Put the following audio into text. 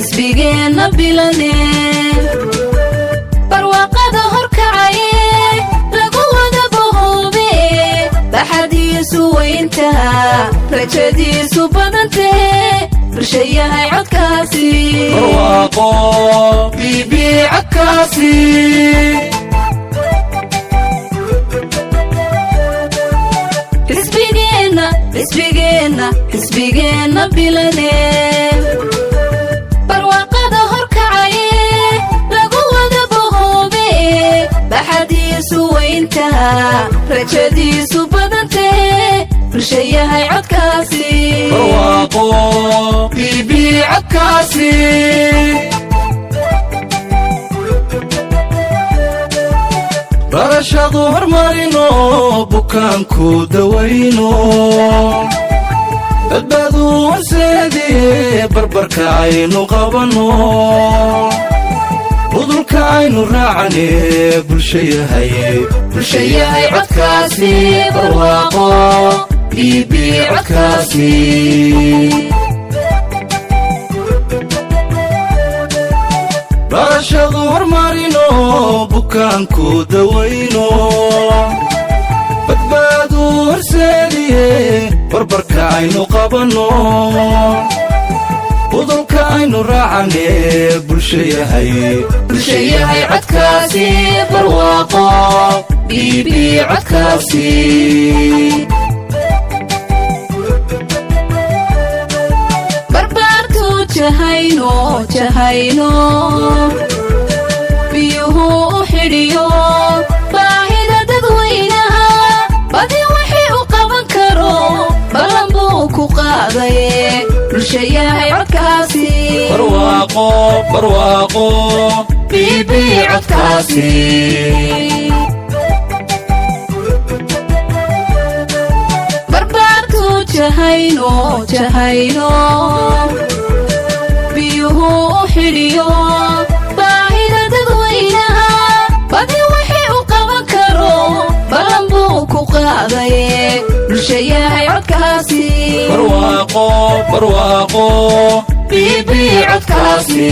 Xisbigeenna bilane, barwaaqada horkacaye, lagu wada bahoobe, baxadiisu weyntaha, rajadiisu badantee, bulshayahay codkaasi. Barwaaqo BB codkaasi. Xisbigeenna, xisbigeenna, xisbigeenna bilane, barwaaqada horkacaye, lagu wada bahoobe, baxadiisu weyntaha, rajadiisu badantee, bulshayahay codkaasi. Barwaaqo BB codkaasi. Barashadu hormarino, bukaanku dawayno, badbaadu horseediye, barbarka aynu qabanno, budulka aynu raacane, bulshayahay, bulshayahay codkaasi. Barwaaqo BB codkaasi. Barashadu hormarino, bukaanku dawayno, badbaadu horseediye, barbarka aynu qabanno, budulka aynu raacane, bulshayahay, Bulshayahay codkaasi. Barwaaqo BB codkaasi. Barbaartu jahayno, jahayno, biyuhu u xidhiyo baahida dadweynaha, badi wixii u qaban karo ballan buu ku qaadaye, bulshayahay codkaasi. Barwaaqo, barwaaqo BB codkaasi. Barbaartu jahayno, jahayno, biyuhu u xidhiyo baahida dadweynaha, badi wixii u qaban karo ballan buu ku qaadaye, bulshayahay codkaasi. Barwaaqo, barwaaqo BB codkaasi.